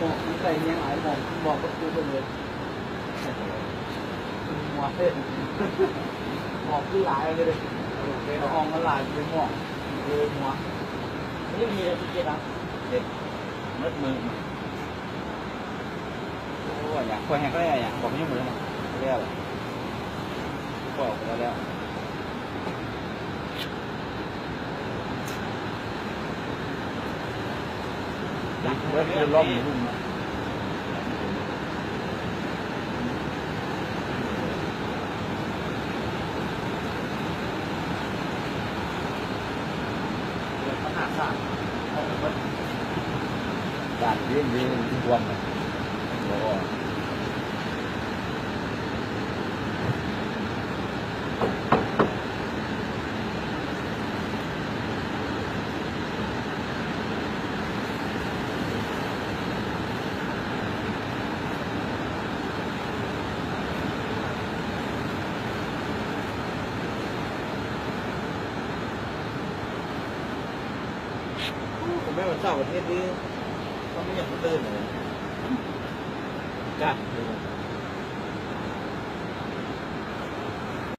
Ib nqaij nyiab ib mos, ib mos koj pw rau nws. Mos, mos kwv lam li, tus qe los ob mab laj pw mos, pw mos. Ib lub nyiaj rau pw kiag na. Ces muab mws mas. Ua yam khuaj heev, koj yam pom nyuj mus li, khuaj li. Kuv mej ua txaj kuv thiaj twb, koj mej nyob qhov twg ntawd. Kag,